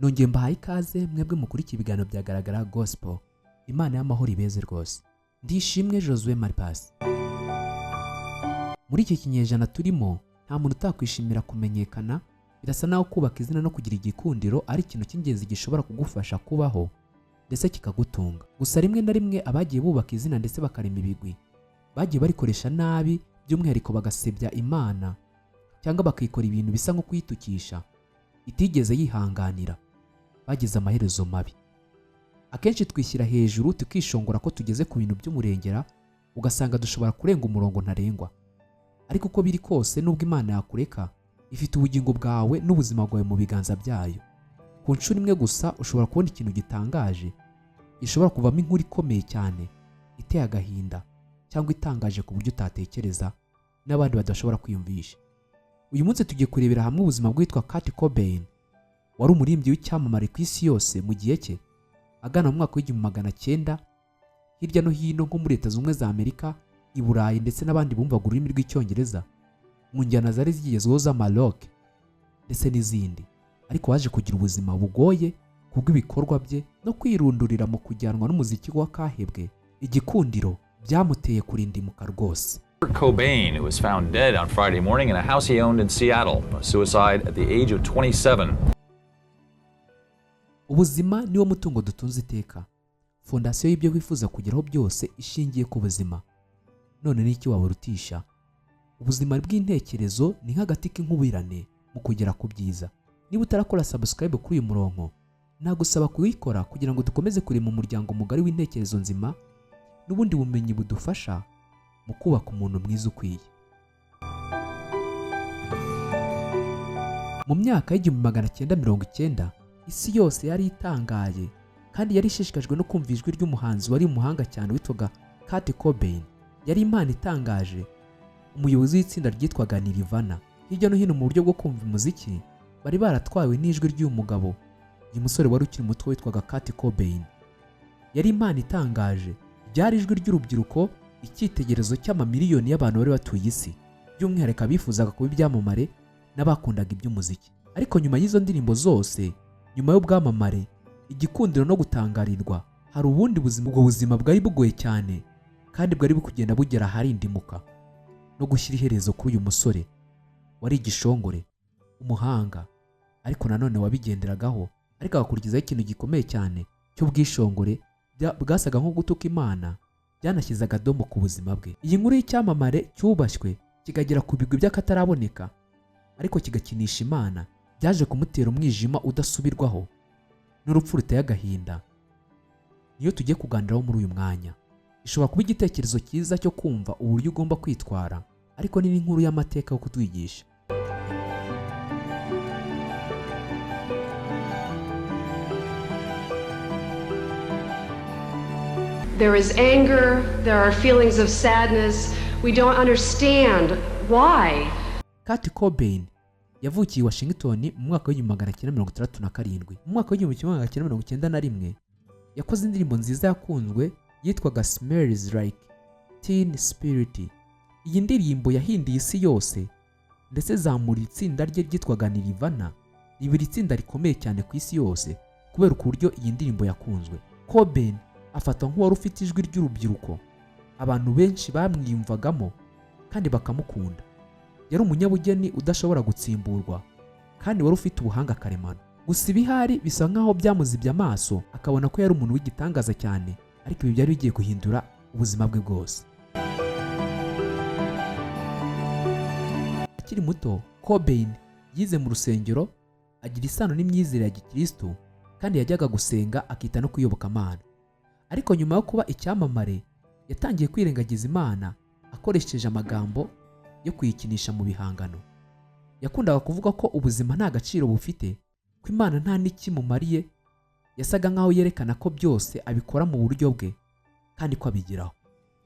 Nongeye mbahaye ikaze mwebwe mukurikiye ibiganiro bya Garagara Gospel. Imana y'amahoro ibeze rwose. Ndishimwe Josue Maripasi. Muri iki kinyejana turimo, nta muntu utakwishimira kumenyekana. Birasa naho kubaka izina no kugira igikundiro ari ikintu cy'ingenzi gishobora kugufasha kubaho ndetse kikagutunga. Gusa rimwe na rimwe abagiye bubaka izina ndetse bakarema ibigwi bagiye barikoresha nabi, by'umwihariko bagasebya Imana cyangwa bakikora ibintu bisa nko kuyitukisha itigeze yihanganira, bagize amaherezo mabi. Akenshi twishyira hejuru, tukishongora ko tugeze ku bintu by'umurengera, ugasanga dushobora kurenga umurongo ntarengwa. Ariko uko biri kose, nubwo Imana yakureka, ifite ubugingo bwawe n'ubuzima bwawe mu biganza byayo. Ku nshuro imwe gusa ushobora kubona ikintu gitangaje gishobora kuvamo inkuru ikomeye cyane, iteye agahinda cyangwa itangaje ku buryo utatekereza n'abandi badashobora kwiyumvisha. Uyu munsi tugiye kurebera hamwe ubuzima bw'uwitwa Kurt Cobain, wari umuririmbyi w'icyamamare ku isi yose mu gihe cye, agana mu mwaka w'1900, hirya no hino nko muri Leta Zunze Ubumwe za Amerika, i Burayi ndetse n'abandi bumvaga ururimi rw'Icyongereza, mu njyana zari zigezweho z'ama rock ndetse n'izindi. Ariko waje kugira ubuzima bugoye kubw'ibikorwa bye no kwirundurira mu kujyanwa n'umuziki wa kahebwe. Igikundiro byamuteye kurindimuka rwose. Kurt Cobain, who was found dead on Friday morning in a house he owned in Seattle, a suicide at the age of 27. Ubuzima niwo mutungo dutunze iteka. Fondasiyo y'ibyo wifuza kugeraho byose ishingiye ku buzima. None n'iki waburutisha? Ubuzima bw'intekerezo ni nk'agati k'inkubirane mu kugera ku byiza. Niba utarakora subscribe kuri uyu murongo, nagusaba kuyikora kugira ngo dukomeze kurema umuryango mugari w'intekerezo nzima n'ubundi bumenyi budufasha mu kubaka umuntu mwiza ukwiye. Mu myaka y'1990, isi yose yari itangaye kandi yari ishishikajwe no kumva ijwi ry'umuhanzi wari umuhanga cyane witwaga Kurt Cobain. Yari impano itangaje, umuyobozi w'itsinda ryitwaga Nirvana. Hirya no hino mu buryo bwo kumva umuziki bari baratwawe n'ijwi ry'uyu mugabo. Uyu musore wari ukiri muto witwaga Kurt Cobain yari impano itangaje. Ryari ijwi ry'urubyiruko, icyitegererezo cy'amamiliyoni y'abantu bari batuye isi, by'umwihariko abifuzaga kuba ibyamamare n'abakundaga iby'umuziki. Ariko nyuma y'izo ndirimbo zose, nyuma y'ubwamamare, igikundiro no gutangarirwa, hari ubundi buzima. Ubwo buzima bwari bugoye cyane kandi bwari buri kugenda bugera aharindimuka no gushyira iherezo kuri uyu musore wari igishongore, umuhanga, ariko nanone wabigenderagaho, ariko agakurikizaho ikintu gikomeye cyane cy'ubwishongore bwasaga nko gutuka Imana, byanashyize akadomo ku buzima bwe. Iyi nkuru y'icyamamare cyubashywe kikagera ku bigwi by'akataraboneka ariko kigakinisha Imana, byaje kumutera umwijima udasubirwaho n'urupfu ruteye agahinda, niyo tugiye kuganiraho muri uyu mwanya. Ishobora kuba igitekerezo cyiza cyo kumva uburyo ugomba kwitwara, ariko ni n'inkuru y'amateka yo kutwigisha. There is anger, there are feelings of sadness. We don't understand why. Kurt Cobain yavukiye i Washington mu mwaka w'1967. Mu mwaka w'1991 yakoze indirimbo nziza yakunzwe yitwaga Smells Like Teen Spirit. Iyi ndirimbo yahinduye isi yose ndetse zamura itsinda rye ryitwaga Nirvana, riba itsinda rikomeye cyane ku isi yose kubera uburyo iyi ndirimbo yakunzwe. Cobain afatwa nk'uwari ufite ijwi ry'urubyiruko, abantu benshi bamwiyumvagamo kandi bakamukunda. Yari umunyabugeni udashobora gutsimburwa kandi wari ufite ubuhanga karemano. Gusa ibihari bisa nkaho byamuzibye amaso, akabona ko yari umuntu w'igitangaza cyane, ariko ibi byari bigiye guhindura ubuzima bwe bwose. Akiri muto, Cobain yize mu rusengero, agira isano n'imyizerere ya gikristo, kandi yajyaga gusenga akita no kuyobokamana. Ariko nyuma yo kuba icyamamare, yatangiye kwirengagiza Imana akoresheje amagambo yo kuyikinisha mu bihangano. Yakundaga kuvuga ko ubuzima nta gaciro bufite, ko Imana nta n'ikimumariye. Yasaga nkaho yerekana ko byose abikora mu buryo bwe kandi ko abigeraho.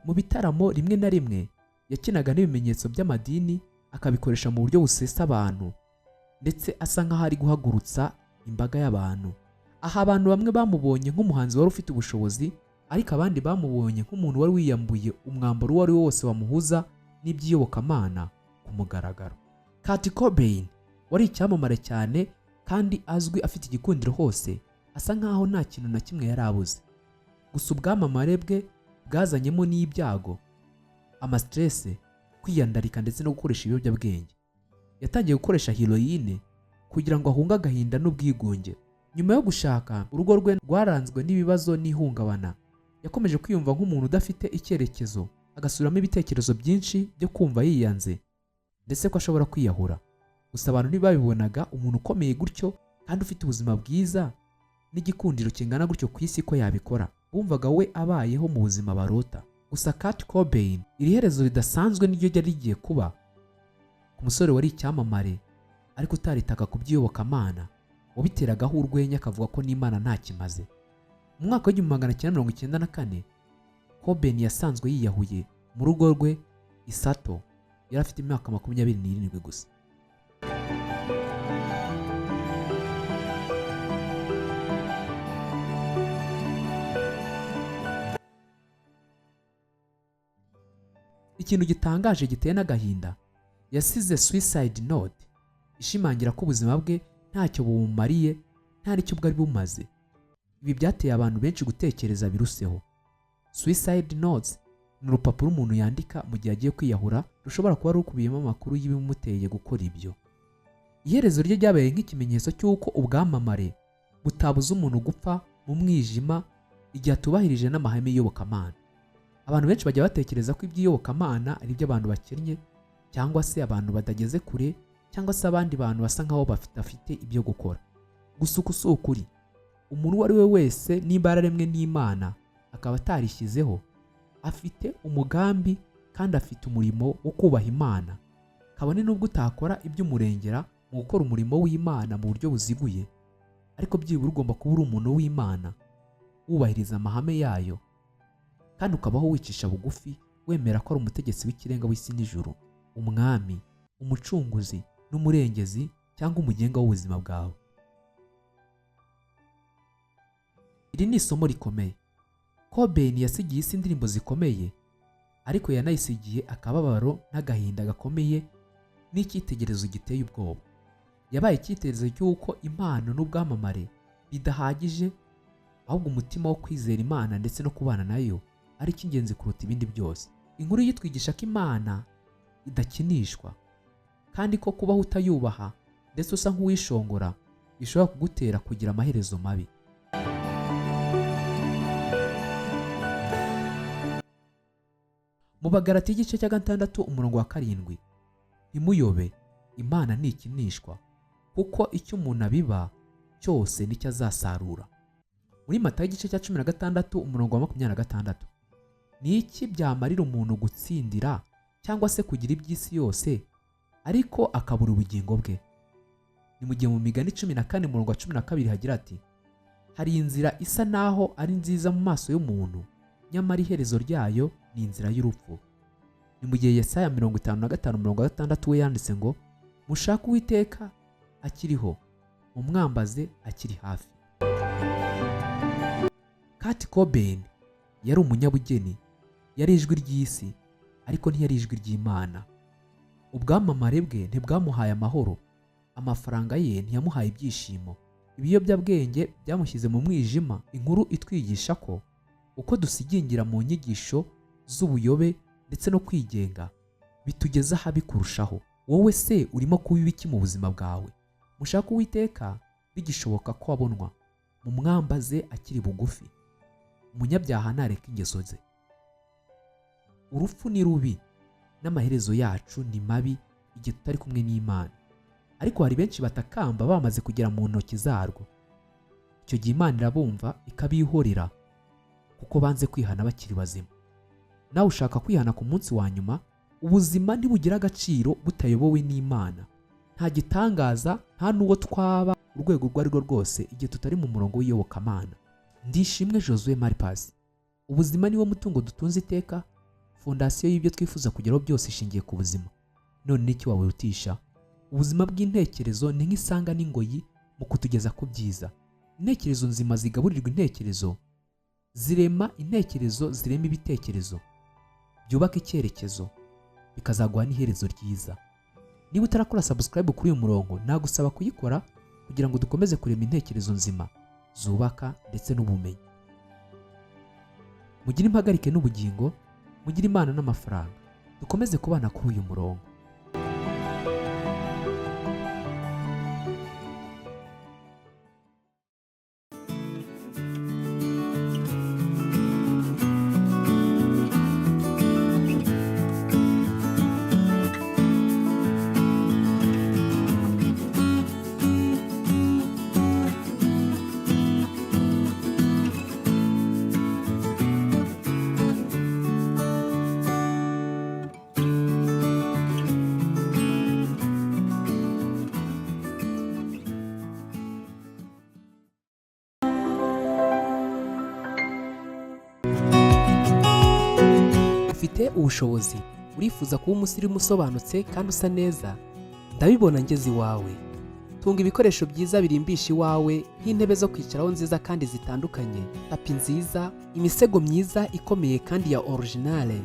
Mu bitaramo rimwe na rimwe yakinaga n'ibimenyetso by'amadini, akabikoresha mu buryo busesa abantu, ndetse asa nkaho ari guhagurutsa imbaga y'abantu. Aha abantu bamwe bamubonye nk'umuhanzi wari ufite ubushobozi, ariko abandi bamubonye nk'umuntu wari wiyambuye umwambaro uwo ari wo wose wamuhuza n'iby'iyobokamana ku mugaragaro. Kurt Cobain wari icyamamare cyane. Kandi azwi, afite igikundiro hose, asa nkaho nta kintu na kimwe yari abuze. Gusa ubwamamare bwe bwazanyemo n'ibyago, amastress, kwiyandarika ndetse no gukoresha ibiyobyabwenge. Yatangiye gukoresha heroine kugira ngo ahunge agahinda n'ubwigunge. Nyuma yo gushaka, urugo rwe rwaranzwe n'ibibazo n'ihungabana. Yakomeje kwiyumva nk'umuntu udafite icyerekezo, agasubiramo ibitekerezo byinshi byo kumva yiyanze, ndetse ko ashobora kwiyahura. Gusa abantu ntibabibonaga, umuntu ukomeye gutyo kandi ufite ubuzima bwiza n'igikundiro kingana gutyo ku isi, ko yabikora. Bumvaga we abayeho mu buzima barota. Gusa Kurt Cobain, iri herezo ridasanzwe niryo ryari rigiye kuba ku musore wari icyamamare ariko utaritaga ku by'iyobokamana, wabiteragaho urwenya akavuga ko n'Imana ntakimaze. Mu mwaka wa 1994, Cobain yasanzwe yiyahuye mu rugo rwe i Seattle. Yari afite imyaka 27 gusa. Ikintu gitangaje giteye n'agahinda, yasize suicide note ishimangira ko ubuzima bwe ntacyo bumumariye, nta n'icyo bwari bumaze. Ibi byateye abantu benshi gutekereza biruseho. Suicide notes ni urupapuro umuntu yandika mu gihe agiye kwiyahura, rushobora kuba rukubiyemo amakuru y'ibimuteye gukora ibyo. Iherezo rye ryabaye nk'ikimenyetso cy'uko ubwamamare butabuza umuntu gupfa mu mwijima igihe atubahirije n'amahame y'iyobokamana. Abantu benshi bajya batekereza ko iby'iyobokamana ari iby'abantu bakennye, cyangwa se abantu batageze kure, cyangwa se abandi bantu basa nkaho badafite ibyo gukora. Gusa uku si ukuri. Umuntu uwo ari we wese, nimba yararemwe n'Imana akaba atarishyizeho, afite umugambi kandi afite umurimo wo kubaha Imana, kabone n'ubwo utakora iby'umurengera mu gukora umurimo w'Imana mu buryo buziguye, ariko byibura ugomba kuba uri umuntu w'Imana, wubahiriza amahame yayo, kandi ukabaho wicisha bugufi, wemera ko ari umutegetsi w'ikirenga w'isi n'ijuru, umwami, umucunguzi n'umurengezi cyangwa umugenga w'ubuzima bwawe. Iri ni isomo rikomeye. Cobain yasigiye isi indirimbo zikomeye, ariko yanayisigiye akababaro n'agahinda gakomeye n'icyitegererezo giteye ubwoba. Yabaye icyitegererezo cy'uko impano n'ubwamamare bidahagije, ahubwo umutima wo kwizera Imana ndetse no kubana nayo ari icy'ingenzi kuruta ibindi byose. Inkuru yitwigisha ko Imana idakinishwa, kandi ko kubaho utayubaha ndetse usa nk'uwishongora bishobora kugutera kugira amaherezo mabi. Mu Bagalati igice cya 6 umurongo wa 7: "Ntimuyobe, Imana ntikinishwa, kuko icyo umuntu abiba cyose nicyo azasarura." Muri Matayo igice cya 16 umurongo wa 26: "Ni iki byamarira umuntu gutsindira cyangwa se kugira iby'isi yose, ariko akabura ubugingo bwe?" Ni mu gihe mu Migani 14 umurongo wa 12 hagira ati: "Hari inzira isa naho ari nziza mu maso y'umuntu, nyamara iherezo ryayo ni inzira y'urupfu." Ni mu gihe Yesaya 55 umurongo wa 6 we yanditse ngo: "Mushake Uwiteka akiriho, mumwambaze akiri hafi." Kurt Cobain yari umunyabugeni, yari ijwi ry'isi, ariko ntiyari ijwi ry'Imana. Ubwamamare bwe ntibwamuhaye amahoro, amafaranga ye ntiyamuhaye ibyishimo, ibiyobyabwenge byamushyize mu mwijima. Inkuru itwigisha ko uko dusigingira mu nyigisho z'ubuyobe ndetse no kwigenga bitugeza ahabi kurushaho. Wowe se urimo kuba ibiki mu buzima bwawe? Mushake Uwiteka bigishoboka ko abonwa, mumwambaze akiri bugufi. Umunyabyaha ntareka ingeso ze. Urupfu ni rubi n'amaherezo yacu ni mabi igihe tutari kumwe n'Imana, ariko hari benshi batakamba bamaze kugera mu ntoki zarwo. Icyo gihe Imana irabumva ikabihorera kuko banze kwihana bakiri bazima. Nawe ushaka kwihana ku munsi wa nyuma? Ubuzima ntibugira agaciro butayobowe n'Imana. Nta gitangaza, nta n'uwo twaba urwego urwo ari rwo rwose igihe tutari mu murongo w'iyobokamana. Ndishimwe Josue Maripasi. Ubuzima niwo mutungo dutunze iteka. Fondasiyo y'ibyo twifuza kugeraho byose ishingiye ku buzima. None n'iki waburutisha? Ubuzima bw'intekerezo ni nk'isanga n'ingoyi mu kutugeza ku byiza. Intekerezo nzima zigaburirwa intekerezo zirema intekerezo, zirema ibitekerezo byubaka icyerekezo, bikazaguha n'iherezo ryiza. Niba utarakora subscribe kuri uyu murongo, nagusaba kuyikora. Kugira ngo dukomeze kurema intekerezo nzima zubaka ndetse n'ubumenyi. Mugire impagarike n'ubugingo, mugire Imana n'amafaranga. Dukomeze kubana kuri uyu murongo. Ufite ubushobozi, urifuza kuba umusirimu usobanutse kandi usa neza? Ndabibona ngeze iwawe. Tunga ibikoresho byiza birimbisha iwawe, nk'intebe zo kwicaraho nziza kandi zitandukanye, tapi nziza, imisego myiza ikomeye kandi ya originale.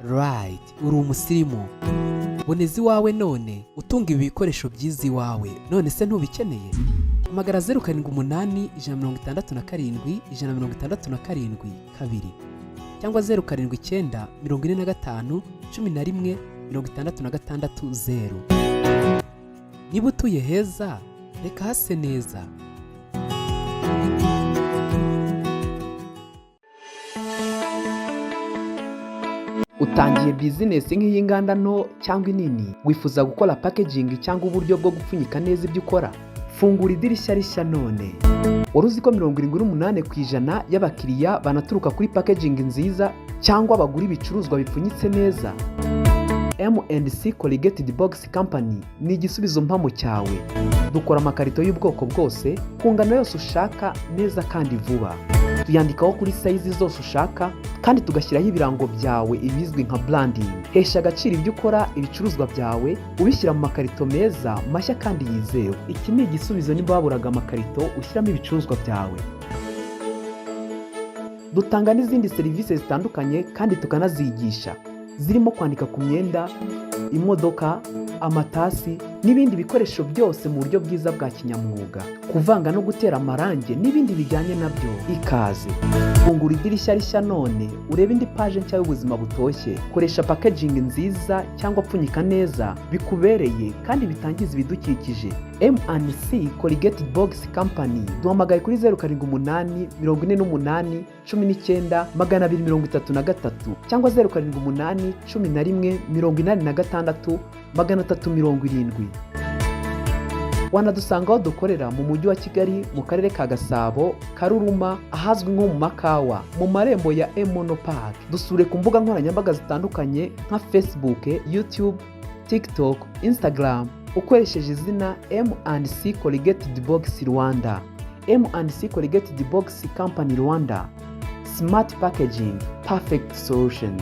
Right, uri umusirimu. Boneza iwawe none, utunga ibi bikoresho byiza iwawe. None se ntubikeneye? Hamagara 0781671672 cyangwa 0794511660. Niba utuye heza, reka hase neza. Utangiye bizinesi nk'iy'inganda nto cyangwa inini, wifuza gukora packaging cyangwa uburyo bwo gupfunyika neza ibyo ukora? Fungura idirishya rishya none. Wari uzi ko 78% y'abakiriya banaturuka kuri packaging nziza cyangwa bagura ibicuruzwa bipfunyitse neza? M&C Corrugated Box Company ni igisubizo mpamo cyawe. Dukora amakarito y'ubwoko bwose, ku ngano yose ushaka, neza kandi vuba. Tuyandikaho kuri size zose ushaka kandi tugashyiraho ibirango byawe, ibizwi nka branding. Hesha agaciro ibyo ukora, ibicuruzwa byawe, ubishyira mu makarito meza, mashya kandi yizewe. Iki ni igisubizo niba waburaga amakarito ushyiramo ibicuruzwa byawe. Dutanga n'izindi serivisi zitandukanye kandi tukanazigisha, zirimo kwandika ku myenda, imodoka, amatasi n'ibindi bikoresho byose mu buryo bwiza bwa kinyamwuga, kuvanga no gutera amarangi n'ibindi bijyanye nabyo. Ikaze! Fungura idirishya rishya none, urebe indi paje nshya y'ubuzima butoshye. Koresha packaging nziza cyangwa pfunyika neza bikubereye kandi bitangiza ibidukikije. M&C Corrugated Box Company. Duhamagaye kuri 0784819233 cyangwa 0781186370. Wanadusanga aho dukorera mu Mujyi wa Kigali, mu Karere ka Gasabo, Karuruma, ahazwi nko mu Makawa, mu marembo ya Emono Park. Dusure ku mbuga nkoranyambaga zitandukanye nka Facebook, YouTube, TikTok, Instagram, ukoresheje izina M&C Corrugated Box Rwanda. M&C Corrugated Box Company Rwanda, smart packaging, perfect solutions.